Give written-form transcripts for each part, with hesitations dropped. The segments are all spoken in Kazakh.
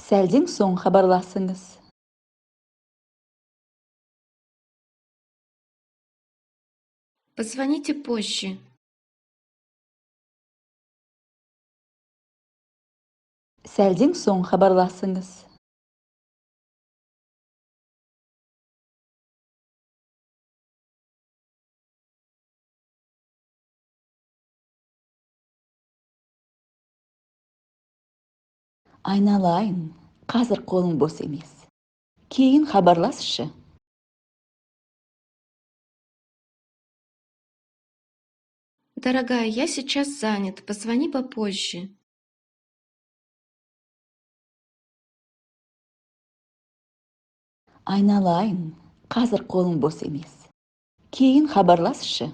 Сәлден соң хабарласыңыз. Позвоните позже. Сәлден соң хабарласыңыз. Айналайын, қазір қолым бос емес. Кейін хабарласшы. Дорогая, я сейчас занят, позвони попозже. Айналайын, қазір қолым бос емес. Кейін хабарласшы.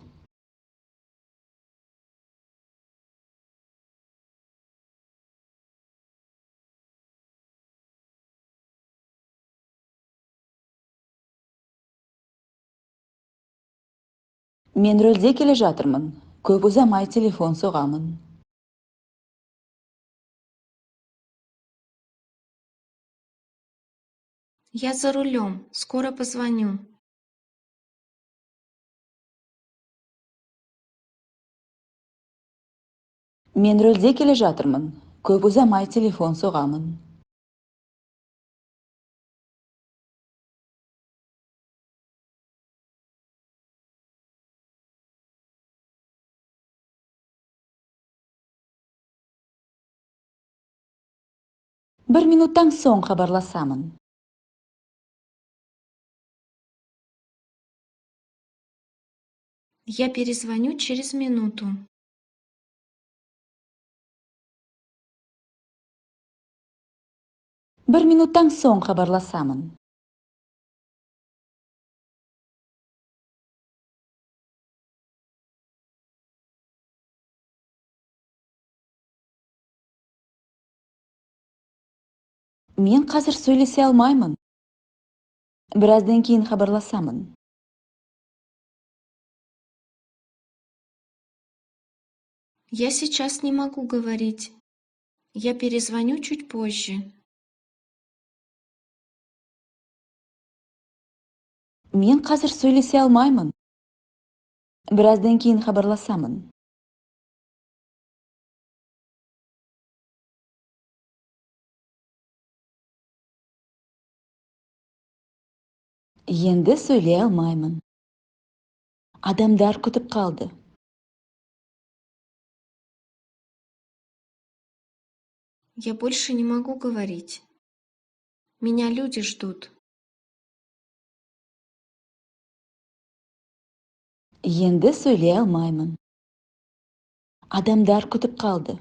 Мен рөлде келе жатырмын. Көп ұзамай телефон соғамын. Я за рулем, скоро позвоню. Мен рөлде келе жатырмын. Көп ұзамай телефон соғамын. Бір минуттан соң хабарласамын. Я перезвоню через минуту. Бір минуттан соң хабарласамын. Мен қазір сөйлесе алмаймын. Біраздан кейін хабарласамын. Я сейчас не могу говорить. Я перезвоню чуть позже. Мен қазір сөйлесе алмаймын. Біраздан кейін хабарласамын. Енді сөйлей алмаймын. Адамдар күтіп қалды. Я больше не могу говорить. Меня люди ждут. Енді сөйлей алмаймын. Адамдар күтіп қалды.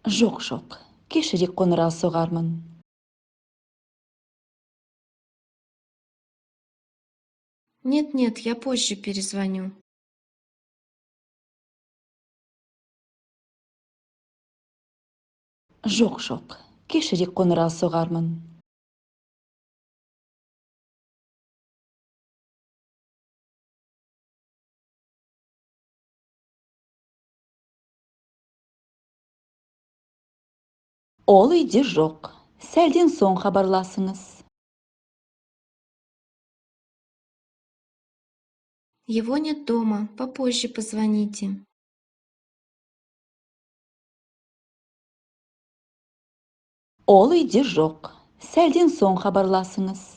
Жоқ, жоқ, кешірек қоңырау соғармын. Нет-нет, я позже перезвоню. Жоқ, жоқ, кешірек қоңырау соғармын. Ол үйде жоқ. Сәлден соң хабарласыңыз. Его нет дома. Попозже позвоните. Ол үйде жоқ. Сәлден соң хабарласыңыз.